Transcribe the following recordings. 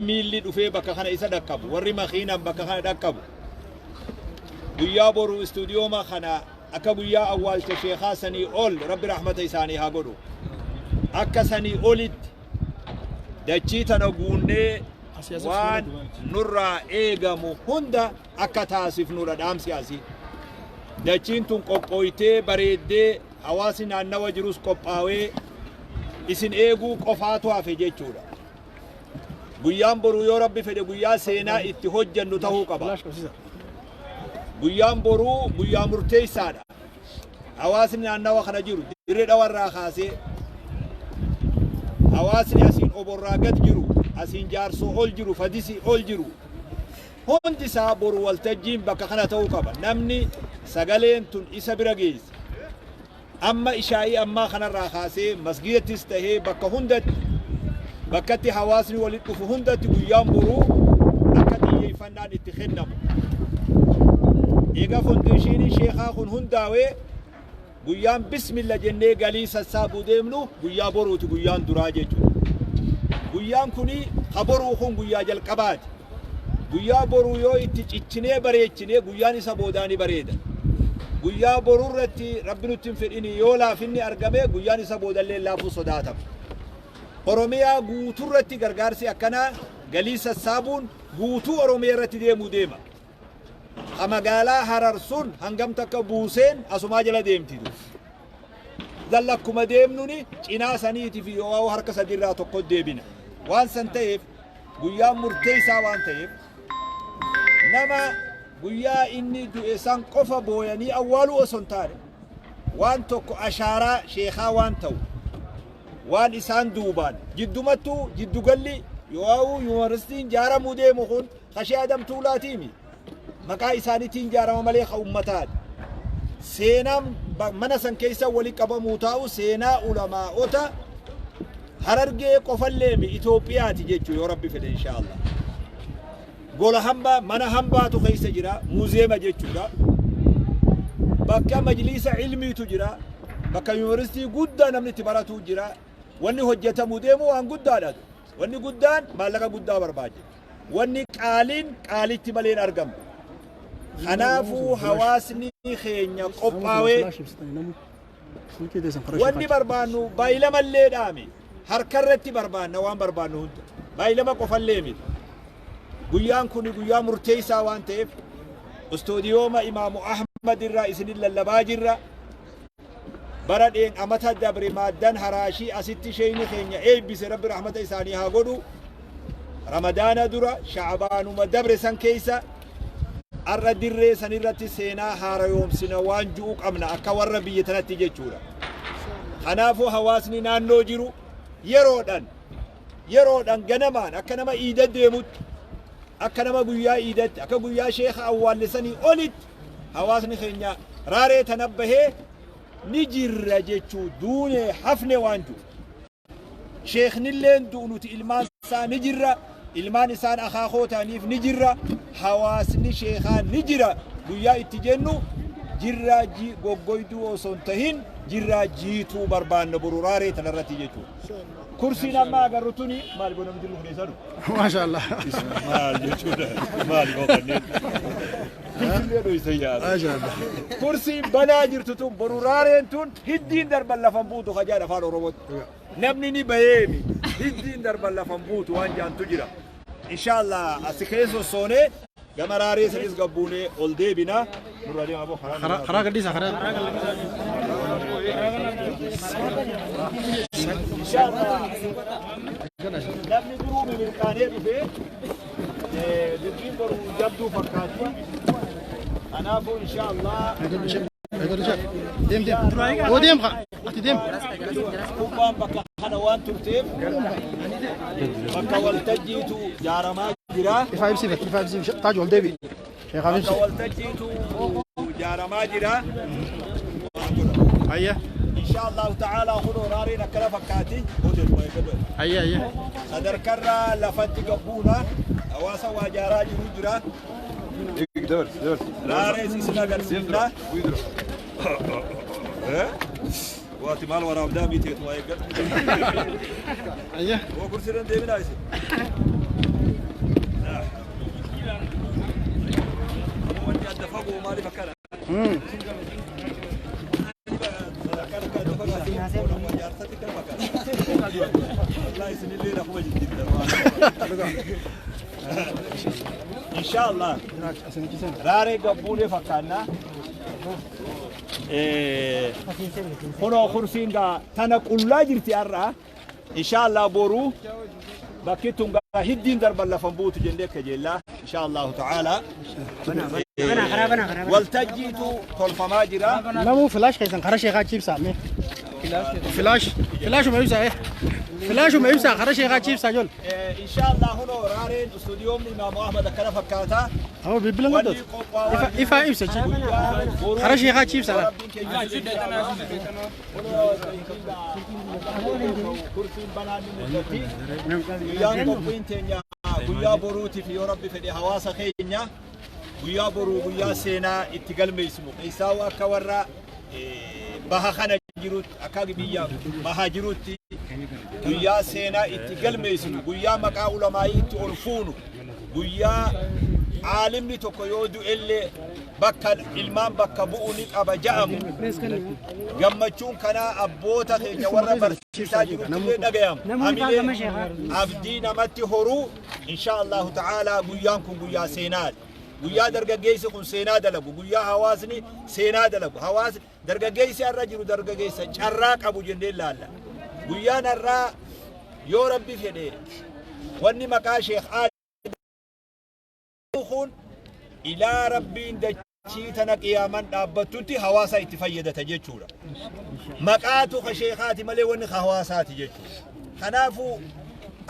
Miilli dhufee bakka kana isa dhaqqabu, warri makiinaan bakka kana dhaqqabu, guyyaa boruu istuudiyooma kana akka guyyaa awwaalcha sheekaa sanii ol, Rabbi rahmata isaanii haa godhu, akka sanii olitti dachii tana guunnee waan nurraa eegamu hunda akka taasifnudha dhaamsi asii. Dachiin tun qophooytee bareeddee, hawaasni naannawa jirus qophaawee isin eeguu qofaatu hafe jechuudha. Guyyaan boruu yoo Rabbi fedhe guyyaa seenaa itti hojjennu ta'uu qaba. Guyyaan boruu guyyaa murteessaadha. Hawaasni naannawa kana jiru Dirree Dhawarraa kaasee, hawaasni asiin Oborraa gad jiru, asiin Jaarsoo ol jiru, Fadisii ol jiru, hundi isaa boru waltajjiin bakka kana ta'uu qaba. Namni sagaleen tun isa bira geesse, amma ishaa'ii ammaa kanarraa kaasee masgiidattis tahee bakka hundatti, bakkatti hawaasni walitti dhufu hundatti, guyyaan boruu akka xiyyeeffannaan itti kennamu. Eega foundeeshinii sheekaa kun hundaawee, guyyaan bismilla jennee galii sassaabuu deemnu guyyaa boruuti, guyyaan duraa jechuudha. Guyyaan kuni ka boruu kun guyyaa jalqabaati. Guyyaa boruu yoo itti cichinee bareechinee, guyyaan isa boodaa ni bareeda. Guyyaa boruu irratti, Rabbi nutti hin fedhini, yoo laafinni argame, guyyaan isa boodallee laafuu sodaatama. Oromiyaa guutuu irratti gargaarsi akkanaa, galii sassaabuun guutuu Oromiyaa irratti deemuu deema. Ha magaalaa Harar sun hangam takka buuseen asumaa jala deemti. Zalla akkuma deemnuni cinaa saniiti fi yoo harka sadiirraa tokko deebina. Waan san ta'eef, guyyaan murteessaa waan ta'eef, nama guyyaa inni du'e san qofa booyanii awwaaluu osoo hin taane, waan tokko ashaaraa sheekaa waan ta'u, waan isaan duubaan jiddumattuu jiddugalli yoo yuunivarsiitiin jaaramuu deemu kun kashee Adam Tuulaatiimi, maqaa isaaniitiin jaarama malee ka ummataati. Seenaan mana san keessa wali qabamuu taa'u seenaa ulamaa'ota Harargee qofalleemi, Itoophiyaati jechuu yoo Rabbi fedhe, inshaallah. Gola hambaa, mana hambaatu keessa jira, muuzeema jechuudha. Bakka majliisa ilmiitu jira, bakka yuunivarsiitii guddaa namni itti baratu jira. Wanni hojjetamuu deemu waan guddaadha. Wanni guddaan maallaqa guddaa barbaachisa. Wanni qaaliin qaalitti malee hin argamu. Kanaafuu hawaasni keenya qophaawee, wanni barbaannu baay'ilamallee dhaame harka irratti barbaanna, waan barbaannu hunda baay'ilama qofallee miti. Guyyaan kun guyyaa murteessaa waan ta'eef, istuudiyooma Imaamu Ahmad irraa isinin lallabaa jirra. Bara dheen amata dabre maaddan haraashii asitti sheeyni keenya eebbise, Rabbi rahmata isaanii haa godhu. Ramadaana dura, Sha'abaanuma dabre san keessa, arra dirree san irratti seenaa haarayoomsina waan ju'u qabna akka warra biyya tanatti jechuudha. Kanaafuu hawaasni naannoo jiru yeroodhan yeroodhan ganamaan akka nama iida deemutti, akka nama guyyaa iidatti, akka guyyaa sheeka awwaallisanii olitti hawaasni keenya raaree tana bahee ni jirra jechuu, duunee hafne waan jiru. Sheeknilleen du'u, nuti ilmaan isaa ni jirra, ilmaan isaan akaakoo ta'aniif ni jirra, hawaasni sheekaa ni jira guyyaa itti jennu, jirraa goggoyduu osoo hin tahin jirraa jiituu barbaanna boru raaree tanarratti jechuudha. Kursiin amma agarru tuni maal godha namni jiru? Maasha Allah. Maal jechuudha? Maal boqonnee? Kursiillee dhoysa yaada. Maasha Allah. Kursiin banaa jirtu tun boru raareen tun hiddiin darban lafan buutu kajaan afaan Oromootti. Namni ni bayeemi hiddiin darban lafan buutu waan jaantu jira. Inshallah asi keessa sossoonee gama raaree sanis gabbuunee ol deebina. Nurra deema boo karaa. Karaa karaa gadhiisa karaa. Inshallah namni duruu mimirqaanee dhufee, dubbiin boru jabduu fakkaatti. Kanaafuu inshallah Deem deem. Oo deem haa. Ati deem. Kubbaan bakka kana waan turteef, bakka waltajjiitu jaaramaa jira. Ifaa ibsi ifaa ibsi, taaju ol deebi. Sheekhaaf Bakka ibsi. waltajjiitu jaaramaa jira. Ayya. Insha Allahu ta'ala kunoo raareen akkana fakkaati. Ayya ayya. Sadarkarraa lafatti gabbuuna hawaasa waa jaaraa jiru jira. Raarees isin agarsiifna. Waati maal waraabdaa miteetu waa eeggadhu. Ayya. Oo kursiirra hin deeminaa isin. Inshallah. Raaree gabbuunee fakkaannaa. Kunoo kursiin gaa tana qullaa jirti har'a. Inshallah boruu bakki tun gaa hiddiin darban lafan buutu jennee kajeellaa. Inshallahu ta'ala. Waltajjiitu tolfamaa jira. Namuu flash keessan karaa sheekaa chiibsaa mee. Flash filaashuma ibsaa filaashuma ibsaa karaa sheekaa chiibsaa jol. Inshallah hunoo raareen istuudiyoomni Imaamu Ahmad akkana fakkaata. Amma bilbila Wanni qabdatu. qophaa'aa Ifaa ibsa chi. Karaa sheekaa chiibsaa laal. Rabbiin keenya kursiin banaan ni mul'atti. Guyyaan qophiin teenya guyyaa boruutiif yoo Rabbi fedhe hawaasa keenya guyyaa boruu guyyaa seenaa itti galmeessinu. Keessaa akka warra baha kana jirutti, akka biyya baha jirutti guyyaa seenaa itti galmeessinu, guyyaa maqaa ulamaayii itti ol fuunu, guyyaa aalimni tokko yoo du'ellee bakka ilmaan bakka bu'u ni qaba ja'amu. Gammachuun kanaa abboota keenya warra barsiisaa jirutti illee dhagayamu. Hamilee abdii namatti horuu insha Allahu ta'ala guyyaan kun guyyaa seenaati. Guyyaa dargaggeessi kun seenaa dalagu, guyyaa hawaasni seenaa dalagu. Hawaasni dargaggeessi har'a jiru dargaggeessa carraa qabu jennee ilaalla. Guyyaan har'aa yoo Rabbi fedhe wanni maqaa Sheekh Aadam kun ilaa Rabbiin dachii tana qiyaaman dhaabbattutti hawaasa itti fayyadata jechuudha. Maqaatu ka sheekaati malee wanni ka hawaasaati jechuudha. Kanaafuu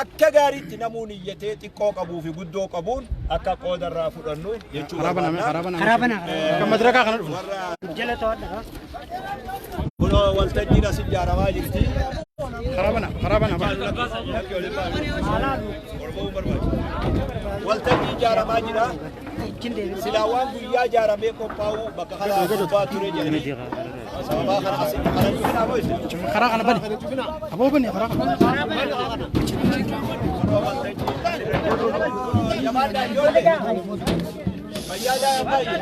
akka gaariitti namuun iyyatee xiqqoo qabuu fi guddoo qabuun akka qoodarraa fudhannu jechuu Karaa baname barbaadna. karaa baname. Karaa banaa. Akka madirakaa kana dhufu. Warra Jala to'adha. kunoo waltajjiin as ijaaramaa jirti. Karaa bana karaa bana. Waltajjii ijaaramaa jira. Silaa waan guyyaa ijaaramee qophaa'u bakka kana gubbaa ture jedhanii. Sababaa kana asitti kana cufinaa moo isin? Karaa kana bani. Aboo bani karaa kana. Jabaadhaa ijoollee. Fayyaadhaa baay'ee.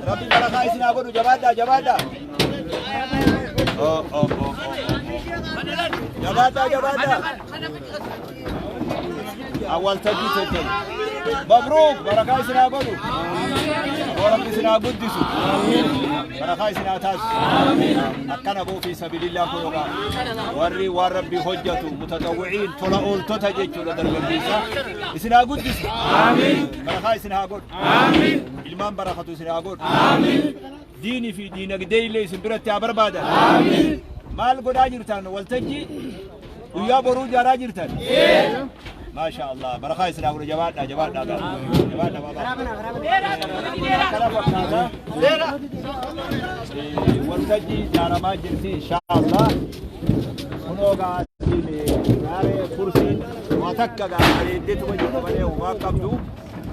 Rabbi barakaa isin haa godhu, jabaadhaa jabaadhaa. Oh oh oh oh. Jabaadhaa jabaadhaa. Awwaltajjii tolchani. Mabruuk, barakaa isin haa godhu. Rabbi isin haa guddisu. Barakaa isin haa taasisu. Akkana boo fi sabilillah kun yookaan warri waan Rabbi hojjetu mutatawwi'iin tola ooltota jechuudha dargaggeessa. Isin haa guddisu. Barakaa isin haa godhu. Ilmaan barakatu isin haa godhu. Diinii fi diinagdee illee isin biratti haa barbaadan. Maal godhaa jirtan, waltajjii guyyaa boruu ijaaraa jirtan? Maasha Allah. Barakaa isin haa godhu, jabaadhaa jabaadhaa jabaadhaa baabaa. Akkana fakkaata. Waltajjii ijaaramaa jirti insha Allah. Kunoo gaatiin gaaree kursiin waa takka gaa bareeddeetuma jirtu malee waan qabdu.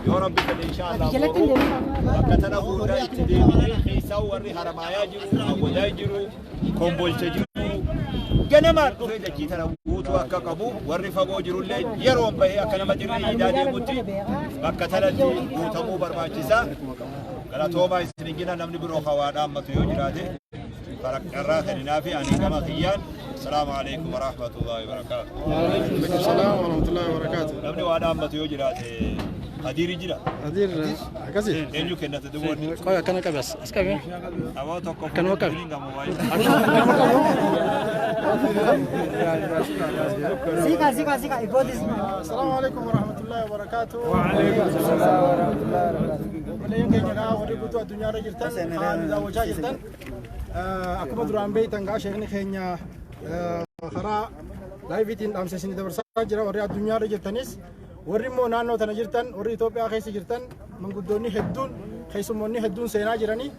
Yoo Rabbi fedhe insha Allah boruu bakka tana hunda itti deebinee keessaa warri Haramaayaa jiru, Awwadaa jiru, Kombolcha jiru. Ganamaan dhufee dachii tana guutuu akka qabu, warri fagoo jirullee yeroon bahee akka nama dirree iidaa deemutti bakka tanatti guutamuu barbaachisa. Galatoomaa isin jina, namni biroo hawaa dhaammatu yoo jiraate carraa kenninaa fi ani gama kiyyaan salaamu alaikum warahmatullahi wabarakaatu. Waalaikum salaam wa rahmatullahi wa barakatuh. Namni waa dhaammatu yoo jiraate Hadiiri jira. Hadiir akkasii. Eenyu kennate duboonni? Qoy akkana qabe as as qabe. Aboo tokko Akkanuma qabe. fuudhanii gamoo waayee. Sika sika sika ifooti sika. Assalamu alaikum warahmatullahi wabarakatuh. Wa alaikum assalam warahmatullahi wabarakatuh. Obboleeyyan keenya kaa warri guutuu addunyaa irra jirtan, kaa nu daawwachaa jirtan. Akkuma duraan beektan gaa sheekni keenya karaa liveiitiin dhaamsa isinii dabarsaa jira. Warri addunyaa irra jirtanis, warri immoo naannoo tana jirtan, warri Itoophiyaa keessa jirtan, manguddoonni hedduun, keessummoonni hedduun seenaa jiranii.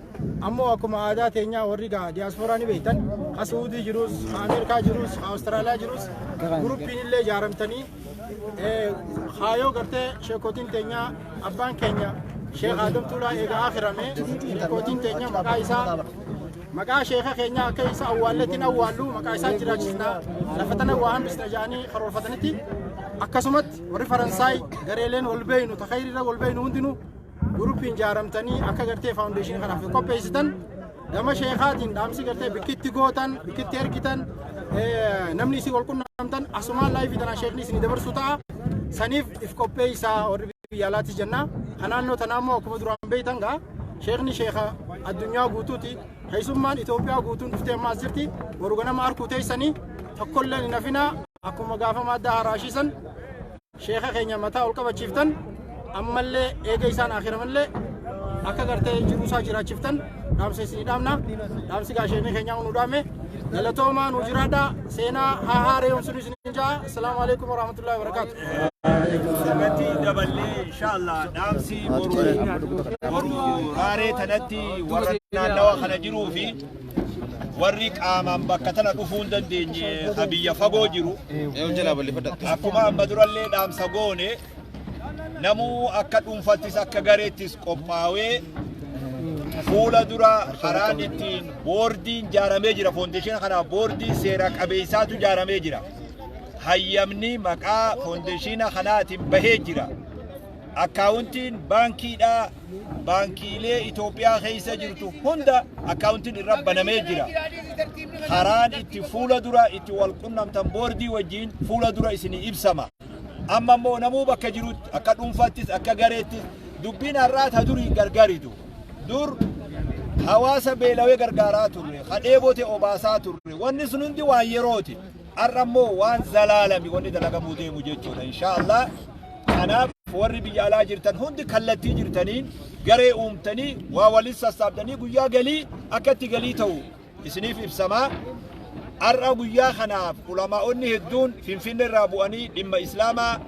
Ammoo akkuma aadaa teenyaa warri gaa diyaasporaa ni beektan, ka Suudii jirus, ka Ameerikaa jirus, ka Awustiraaliyaa jirus, guruppiin illee ijaaramtanii kaayoo gartee sheekotiin teenyaa abbaan keenya Sheekh Adam Tuulaa eega akirame sheekotiin teenya maqaa isaa, maqaa sheeka keenya akka isa awwaalletti awwaallu, maqaa isaa jiraachisna, lafa tana waa hambisna jedhanii karoorfatanitti, akkasumatti warri Faransaay gareeleen wal beeynu takayriirra wal beeynu hundinuu guruppiin ijaaramtanii akka gartee foundationii kanaaf qopheessitan, gama sheekaatiin dhaamsi gartee bikkitti gootan, bikkitti ergitan. Namni isin wal qunnamtan asumaan live tanaa sheekni isin dabarsu ta'a. Saniif if qopheessaa warri biyya alaatis jenna. Kanaannoo tanaa immoo akkuma duraan beektan gaa sheekni sheeka addunyaa guutuuti. Keessummaan Itoophiyaa guutuun dhuftee ammaa as jirti. Boru ganama arkuu teessanii tokkolleen hin hafinaa. Akkuma gaafa maaddaa haraashiisan sheeka keenya mataa ol qabachiiftan, ammallee eega isaan akiramallee akka gartee jiruusaa jiraachiftan dhaamsa isinii dhaamna. Dhaamsi gaa sheekni keenyaa nu dhaame. Galatoomaa, nu jiraadhaa. Seenaa haa haareeyomsuun isin jaa. Assalaamu alaikum warahmatullahi wabarakaatu. Irratti daballee, inshallah, dhaamsi boru boru raaree tanatti warra naannawa kana jiruu fi warri qaamaan bakka tana dhufuu hin dandeenye ka biyya fagoo jiru, akkuma amma durallee dhaamsa goone, namuu akka dhuunfattis akka gareettis qophaa'ee fuula dura karaan ittiin boordiin jaaramee jira. Foundation kanaaf boordii seera qabeessaatu jaaramee jira. Hayyamni maqaa foundation kanaatiin bahee jira. Akkaawuntiin baankiidhaa baankiilee Itoophiyaa keessa jirtu hunda akkaawuntiin irra banamee jira. Karaan itti fuula dura itti wal qunnamtan boordii wajjin fuula dura isinii ibsama. Amma immoo namuu bakka jirutti akka dhuunfaattis akka gareettis dubbiin har'aa ta durii gargaritu. Dur hawaasa beelawee gargaaraa turre, kadheebote obaasaa turre. Wanni sun hundi waan yerooti. Har'a immoo waan zalaalami wanni dalagamuu deemu jechuudha, inshaallah. Kanaaf warri biyya alaa jirtan hundi kallattii jirtaniin garee uumtanii waa waliin sassaabdanii guyyaa galii akka itti galii ta'u isiniif ibsamaa. Har'a guyyaa kanaaf ulamaa'onni hedduun Finfinne irraa bu'anii dhimma Islaamaa,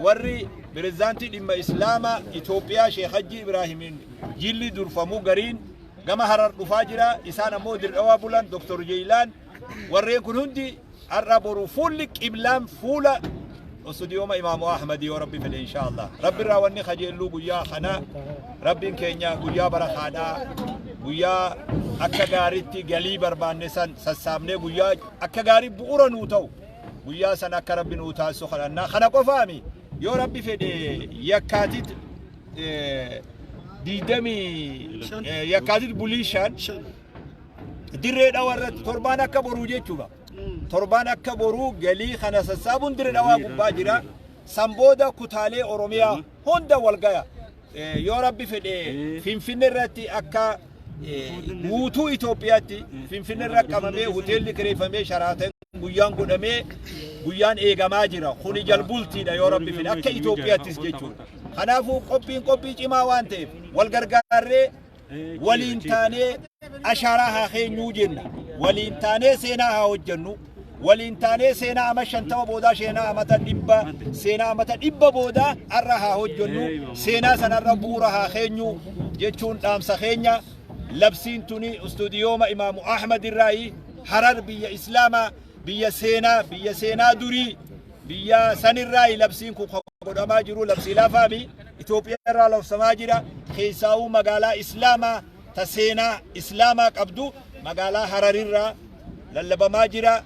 warri pirezidaantii dhimma Islaamaa Itoophiyaa Sheekh Hajji Ibraahimiin jilli durfamuu gariin gama Harar dhufaa jira. Isaan ammoo Dirdhawaa bulan, Dr. Jeeyilaan, warreen kun hundi har'a boru fuulli qiblaan fuula stuudiyooma Imaamu Ahmad yoo Rabbi fedhe, insha Allah. Rabbi irraa wanni kajeelluu guyyaa kana Rabbiin keenya guyyaa barakaadhaa, guyyaa akka gaariitti galii barbaanne san sassaabnee, guyyaa akka gaarii bu'uura nuu ta'u, guyyaa san akka Rabbi nuu taasisu kadhannaa. Kana qofaami, yoo Rabbi fedhe yakkaatit 20 yakkaatit bulii 5 Dirree Dhawaa irratti torbaan akka boruu jechuudha. Torbaan akka boruu galii kana sassaabuun Dirree Dhawaa gubbaa jira. San booda kutaalee Oromiyaa hunda wal gaya. Yoo Rabbi fedhe Finfinne irratti akka guutuu Itoophiyaatti Finfinne irra qabamee hoteelli kireeffamee Sheraton guyyaan godhamee guyyaan eegamaa jira. Kuni jalbultiidha yoo Rabbi fedhe akka Itoophiyaattis jechuudha. Kanaafuu qophiin qophii cimaa waan ta'eef wal gargaarree waliin taanee ashaaraa haa keenyuu jenna. Waliin taanee seenaa haa hojjennu. Waliin taanee seenaa ama 50 boodaa, seenaa amata 100, seenaa amata 100 boodaa har'a haa hojjennu. Seenaa sanarra bu'uura haa keenyu jechuun dhaamsa keenya. Labsiin tuni istuudiyooma Imaamu Ahmad irraayi, Harar, biyya Islaamaa, biyya seenaa, biyya seenaa durii, biyya sanirraayi labsiin kun godhamaa jiru. Labsii lafaami Itoophiyaa irraa labsamaa jira. Keessaa'uu magaalaa Islaamaa ta seenaa Islaamaa qabdu magaalaa Hararirraa lallabamaa jira.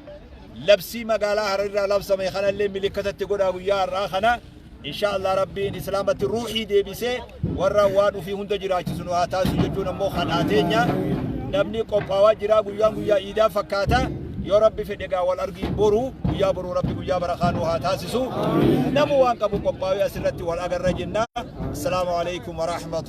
Labsii magaalaa Hararirraa labsame kanallee milikkatatti godhaa guyyaa har'aa kana. Insha Allah Rabbiin Islaamatti ruuxii deebisee warra waan ufii hunda jiraachisu nu haa taasisu jechuun ammoo kadhaa teenya. Namni qophaawaa jira, guyyaan guyyaa iidaa fakkaata. Yoo Rabbi fedhe gaa wal argii boru, guyyaa boruu Rabbi guyyaa barakaa nu haa taasisu. Namu waan qabu qophaawee asirratti wal agarra jenna. Assalaamu alaikum warahmatullahi.